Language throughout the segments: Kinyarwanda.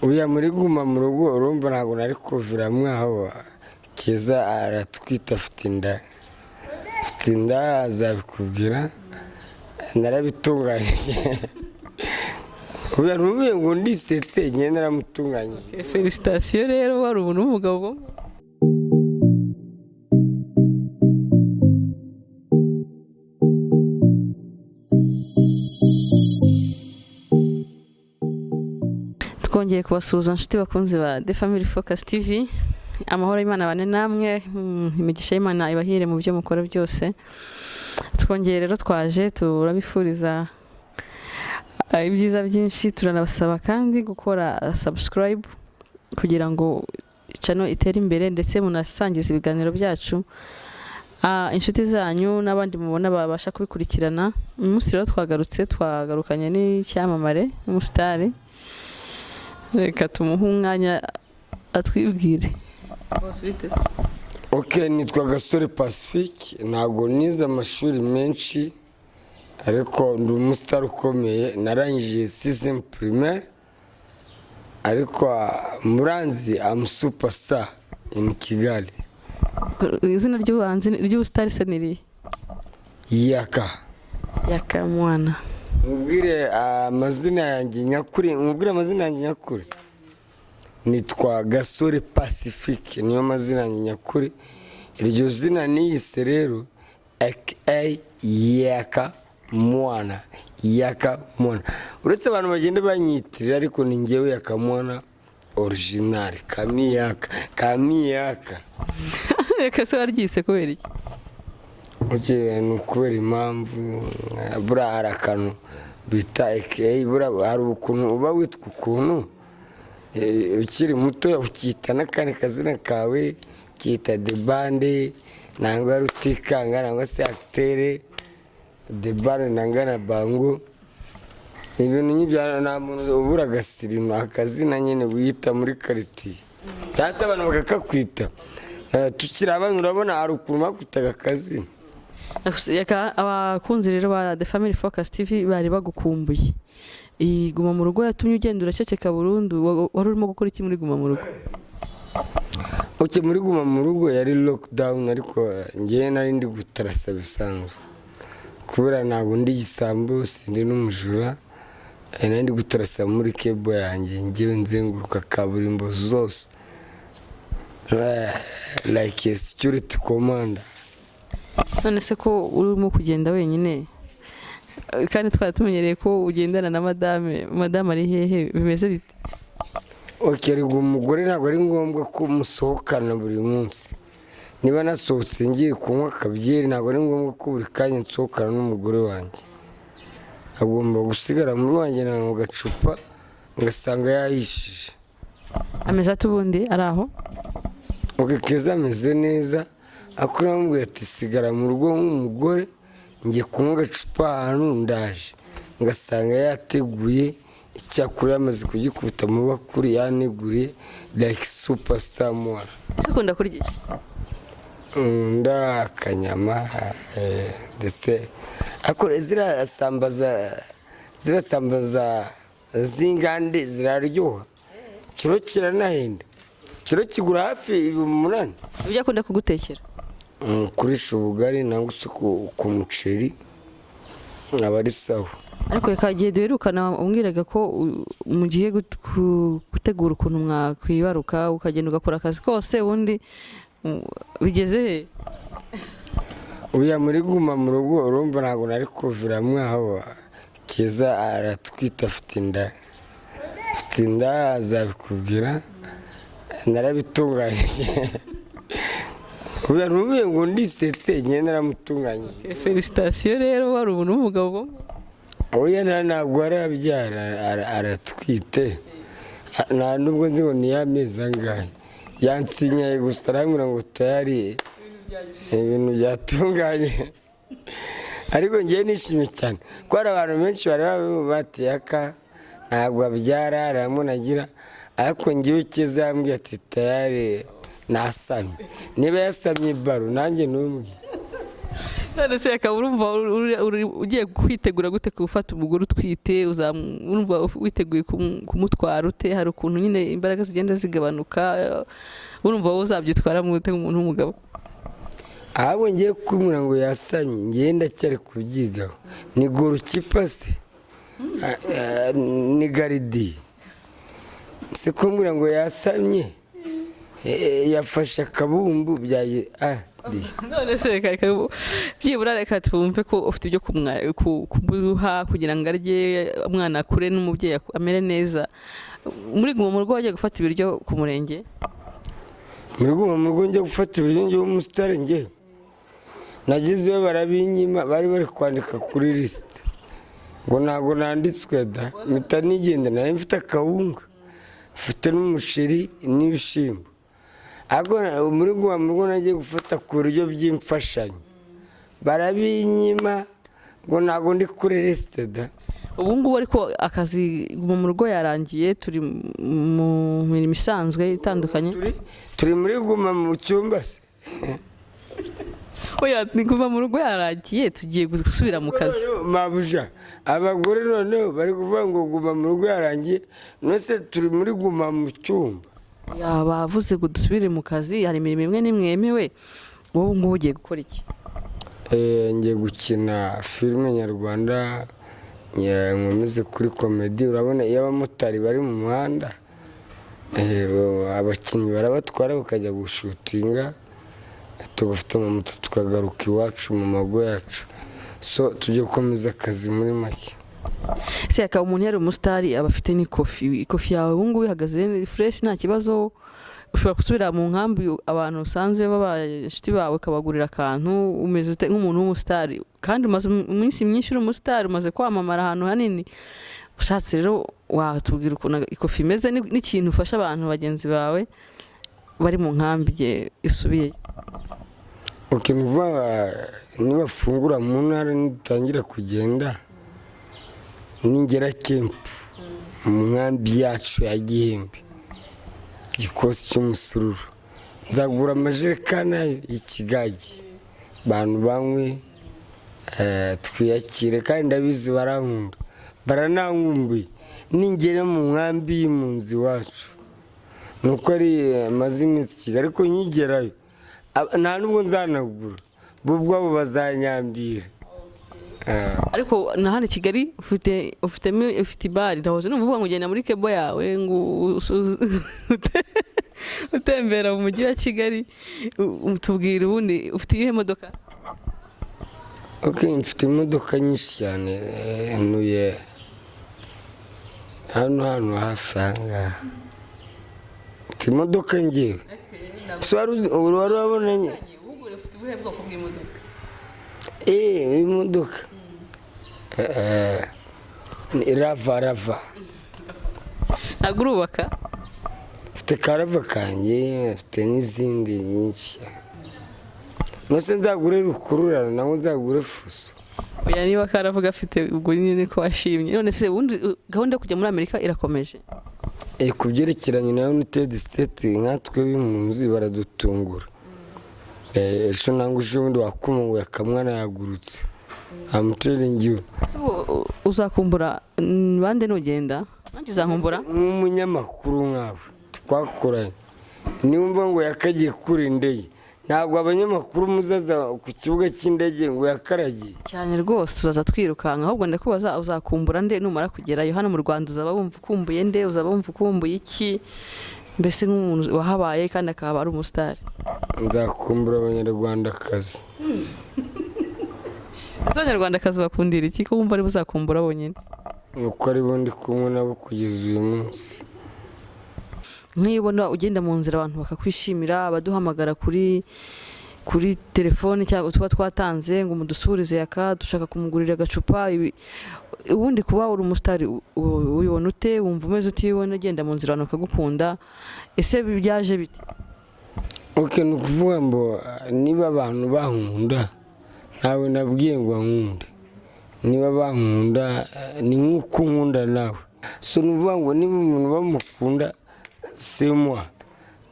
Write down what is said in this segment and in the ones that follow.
Uya muri guma mu rugo, urumva ntabwo nari kuviramo aho. Keza aratwite, afite inda, afite inda, azabikubwira. Narabitunganyije. Uya ntubiye ngo ndisetse, njye naramutunganyije. Félicitations rero, wari umuntu w'umugabo. Twongeye kubasuhuza, inshuti bakunzi ba The Family Focus TV. Amahoro y'Imana abane namwe, imigisha y'Imana ibahire mu byo mukora byose. Twongeye rero twaje turabifuriza ibyiza byinshi, turanabasaba kandi gukora subscribe kugira ngo channel itere imbere, ndetse munasangiza ibiganiro byacu inshuti zanyu n'abandi mubona babasha kubikurikirana. Uyu munsi rero twagarutse, twagarukanye n'icyamamare, n'umusitari. Reka tumuhe umwanya atwibwire. Bose biteze. Ok, nitwa Gasore Pacifique. Ntabwo nize amashuri menshi, ariko ndi umusitari ukomeye. Narangije sixième primaire, ariko muranzi, am superstar in Kigali. Izina ry'ubuhanzi ry'ubusitari se ni irihe? Yaka. Yakamwana. Mubwire amazina yanjye nyakuri, mubwire amazina yanjye nyakuri. Nitwa Gasore Pacifique, niyo mazina yanjye nyakuri. Iryo zina niyise rero aka Yaka Mwana. Yaka Mwana, uretse abantu bagenda banyitirira, ariko ni ngewe Yaka Mwana original, Kamiyaka, Kamiyaka. Reka se, waryise kubera iki? Ok, ni ukubera impamvu. Buriya hari akantu bita aka, buriya hari ukuntu uba witwa ukuntu ukiri muto, ukita n'akandi kazina kawe, ukita Debande nangwa Rutikanga nangwa se akitere Debande nangwa na Bango, ibintu nk'ibyo. Nta muntu ubura agasirino, akazina nyine wiyita muri karitsiye cyangwa se abantu bakakakwita. Tukiri abana, urabona hari ukuntu bakwitaga akazina. Abakunzi rero ba The Family Focus TV bari bagukumbuye. Iyi guma mu rugo yatumye ugenda uraceceka burundu. Wari urimo gukora iki muri guma mu rugo? Ok, muri guma mu rugo yari lockdown, ariko ngewe nari ndi gutarasa bisanzwe, kubera ntabwo ndi igisambo, sindi n'umujura. Nari ndi gutarasa muri kebo yanjye, ngewe nzenguruka kaburimbo zose like a security commander. None se ko urimo kugenda wenyine, kandi twari tumenyereye ko ugendana na madame, madame ari hehe? Bimeze bite? Ok, erega umugore ntabwo ari ngombwa ko musohokana buri munsi. Niba nasohotse ngiye kunywa akabyeri, ntabwo ari ngombwa ko buri kanya nsohokana n'umugore wanjye. Agomba gusigara muri wanjye mu gacupa, ngasanga yayishije. Ameze ate ubundi ari aho? Ok, Keza ameze neza, ariko namubwiye ati: "Sigara mu rugo nk'umugore, ngiye kunywa agacupa ahantu, ndaje ngasanga yateguye icyakora, yamaze kugikubita mu bakuri, yaneguriye like superstar mwana." Ese ukunda kurya iki? Nkunda akanyama, ndetse ariko ziriya sambaza z'ingande ziraryoha. Kiro kiranahenda, kiro kigura hafi 8,000. Ibyo akunda kugutekera? Kurisha ubugari nangwa se ku muceri aba ari sawa. Ariko reka, igihe duherukana umbwiraga ko mugiye gutegura ukuntu mwakwibaruka, ukagenda ugakora akazi kose, ubundi bigeze he? Uya muri guma mu rugo, urumva ntabwo nari kuviramo aho. Keza aratwite, afite inda, afite inda, azabikubwira. Narabitunganyije. Uya ntubiye ngo ndisetse, njye naramutunganyije. Félicitations rero, wari umuntu w'umugabo. Oya, ntabwo arabyara, aratwite. Nta nubwo nzi ngo ni y'amezi angahe. Yansinyaye gusa, arambwira ngo tayari ibintu byatunganye. Ariko ngewe nishimye cyane ko hari abantu benshi bari batiyaka ntabwo abyara, aramunagira, ariko ngewe Keza yambwiye ati: "Tayari nasamye." Niba yasamye baro, nanjye numbwe. None se akaba urumva ugiye kwitegura gute gufata umugore utwite? Urumva witeguye kumutwara ute? Hari ukuntu nyine imbaraga zigenda zigabanuka. Urumva wowe uzabyitwaramo ute nk'umuntu w'umugabo? Ahubwo ngiye kumubwira ngo yasamye, ngiye ndacyari kubyigaho. Ni goalkeeper se? Ah, ah, ni gardien se? Kumbwira ngo yasamye, yafashe akabumbu byaye ah. None se reka byibura reka twumve ko ufite ibyo kumuha kugira ngo arye, umwana akure n'umubyeyi amere neza. Muri Guma mu Rugo wagiye gufata ibiryo ku murenge? Muri Guma mu Rugo njya gufata ibiryo njyewe umusitari? Njyewe nagezeyo barabinyima, bari kwandika kuri lisite ngo ntabwo nanditswe da, mpita nigenda. Nari mfite akawunga, mfite n'umuceri n'ibishyimbo, ariko muri Guma mu Rugo nagiye gufata ku biryo by'imfashanyo barabinyima ngo ntabwo ndi kuri lisite da. Ubu ngubu ariko akazi Guma mu Rugo yarangiye, turi mu mirimo isanzwe itandukanye. Turi muri guma mu cyumba se? Oya, ni Guma mu Rugo yarangiye, tugiye gusubira mu kazi. Noneho, mabuja, abagore noneho bari kuvuga ngo Guma mu Rugo yarangiye, none turi muri guma mu cyumba. Bavuze ngo dusubire mu kazi, hari imirimo imwe n'imwe yemewe. Wowe ngubu ugiye gukora iki? Ngiye gukina filime nyarwanda, nkomeze kuri comedy. Urabona iyo abamotari bari mu muhanda, abakinnyi barabatwara bakajya gushootinga, tugafata amamoto tukagaruka iwacu mu mago yacu. So tujye gukomeza akazi muri make. Ese akaba umuntu yari umusitari aba afite n'ikofi? Ikofi yawe ubu ngubu ihagaze fresh, nta kibazo? Ushobora gusubira mu nkambi, abantu usanzwe baba inshuti bawe ukabagurira akantu? Umeze ute nk'umuntu w'umusitari, kandi umaze iminsi myinshi uri umusitari, umaze kwamamara ahantu hanini? Ushatse rero watubwira ukuntu ikofi imeze n'ikintu ufasha abantu bagenzi bawe bari mu nkambi igihe isubiyeyo. Ok, ni ukuvuga nibafungura mu ntara, nidutangira kugenda, ningera camp mu nkambi yacu ya Gihembe, gikosi cy'umusururu, nzagura amajerekani ayo y'ikigage, abantu banywe, twiyakire. Kandi ndabizi barankunda, baranankumbuye. Ningera mu nkambi y'impunzi iwacu, ni uko ari maze iminsi i Kigali, ariko nkigerayo nta nubwo nzanagura, bo ubwabo bazanyambira. Ariko na hano i Kigali ufite ufitemo ufite ibari. Ndahoze numva uvuga ngo ugenda muri cab yawe, ngo utembera mu mujyi wa Kigali. Tubwira ubundi ufite iyihe modoka? Ok, mfite imodoka nyinshi cyane. Ntuye hano hafi aha ngaha. Mfite imodoka ngewe. So wari wabona nye? Ufite ubuhe bwoko bw'imodoka? Imodoka ni Rava Rava. Ntabwo urubaka? Mfite ka Rava kanjye, mfite n'izindi nyinshi. Nose nzagure rukururana nawe, nzagure fuso? Oya, niba karavuga afite, ubwo nyine ko washimye. None se ubundi gahunda yo kujya muri Amerika irakomeje? Ku byerekeranye na United States, nkatwe b'impunzi baradutungura. Ejo nangwa ejo bundi wakuma ngo yakamwana yagurutse. I'm telling you. Ese ubu uzakumbura bande nugenda? Nanjye uzankumbura? Nk'umunyamakuru nkawe twakoranye, niwumva ngo yakagiye kuri indege, ntabwo abanyamakuru muzaza ku kibuga cy'indege ngo yakaragiye? Cyane rwose, tuzaza twirukanka. Ahubwo ndakubaza, uzakumbura nde numara kugerayo? Hano mu Rwanda uzaba wumva ukumbuye nde? Uzaba wumva ukumbuye iki, mbese nk'umuntu wahabaye kandi akaba ari umusitari? Nzakumbura Abanyarwandakazi. Ese Abanyarwandakazi bakundira iki ko wumva ari buzakumbura bonyine? Nuko ari bo ndi kumwe nabo kugeza uyu munsi. Nk'iyo ubona ugenda mu nzira abantu bakakwishimira, abaduhamagara kuri telefoni cyangwa tuba twatanze ngo mudusurize yaka, dushaka kumugurira agacupa, ubundi kuba uri umusitari ubibona ute? Wumva umeze ute iyo ubona ugenda mu nzira abantu bakagukunda? Ese byaje bite? Ok, ni ukuvuga ngo niba abantu bankunda, ntawe nabwiye ngo ankunde. Niba bankunda, ni nk'uko unkunda nawe. So ni ukuvuga ngo niba umuntu bamukunda semwa,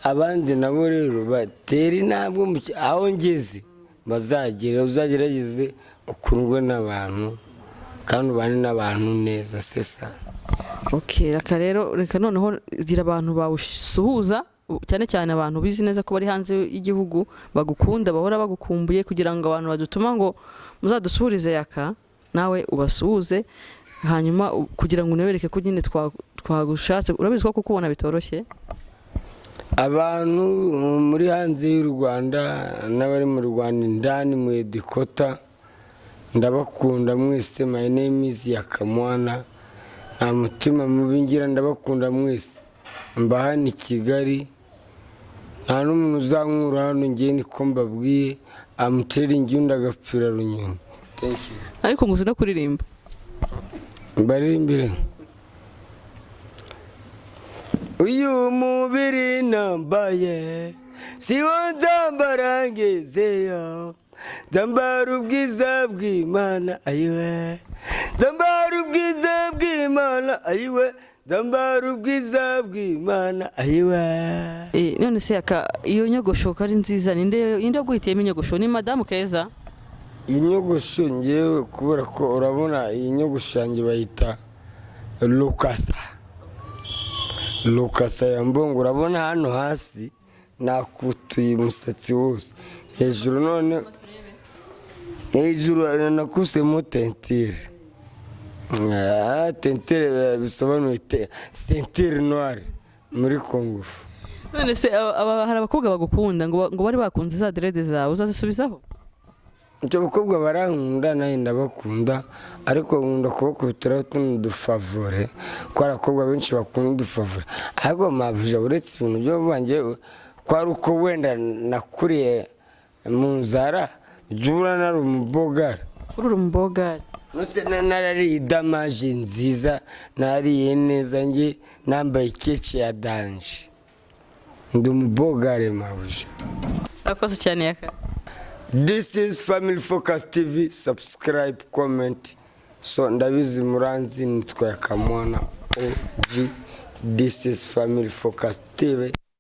abandi nabo rero batera intambwe aho ngeze. Bazagera uzagerageze ukundwe n'abantu kandi ubane n'abantu neza sesa. Okay, reka rero, reka noneho gira abantu bawusuhuza, cyane cyane abantu bizi neza ko bari hanze y'igihugu bagukunda, bahora bagukumbuye, kugira ngo abantu badutuma ngo muzadusuhurize Yaka, nawe ubasuhuze, hanyuma kugira ngo unabereke ko nyine twagushatse. Urabizi ko kukubona bitoroshye. Abantu muri hanze y'u Rwanda n'abari mu Rwanda indani mu edikota, ndabakunda mwese. My name is Yakamwana, nta mutima mubi ngira, ndabakunda mwese. Mba hano i Kigali, nta n'umuntu uzankura hano. Ngewe niko mbabwiye, amutera ingunda agapfira runyoni. Thank you. Ariko ngo uzi no kuririmba. Mbaririmbire uyu mubiri nambaye si wo nzambara ngezeyo, nzambara ubwiza bw'Imana ayiwe, nzambara ubwiza bw'Imana ayiwe, nzambara ubwiza bw'Imana ayiwe. None se Yaka, iyo nyogosho ko ari nziza, ninde waguhitiyemo inyogosho? Ni madamu Keza? Iyi nyogosho ngewe, kubera ko urabona iyi nyogosho yanjye bayita lukasa, lukasa ya mbongo. Urabona hano hasi nakutuye umusatsi wose, hejuru none hejuru nakusemo teinture. Teinture bisobanuye ceinture noire muri kung-fu. None se hari abakobwa bagukunda ngo bari bakunze za dreads zawe, uzazisubizaho? Icyo abakobwa barankunda, nanjye ndabakunda, ariko nkunda kubakubitiraho tuno dufavore, kuko hari abakobwa benshi bakunda udufavore. Ariko mabuja, uretse ibintu byo vange ko ari uko wenda nakuriye mu nzara, jya nari umubogara. Uri umubogari? Nuse narariye idamaje nziza, nariye neza, nge nambaye ikeci ya danger, ndi umubogare mabuja. Urakoze cyane, Yaka. This is Family Focus TV. Subscribe, comment. So ndabizi muranzi, nitwa Yakamwana OG. This is Family Focus TV.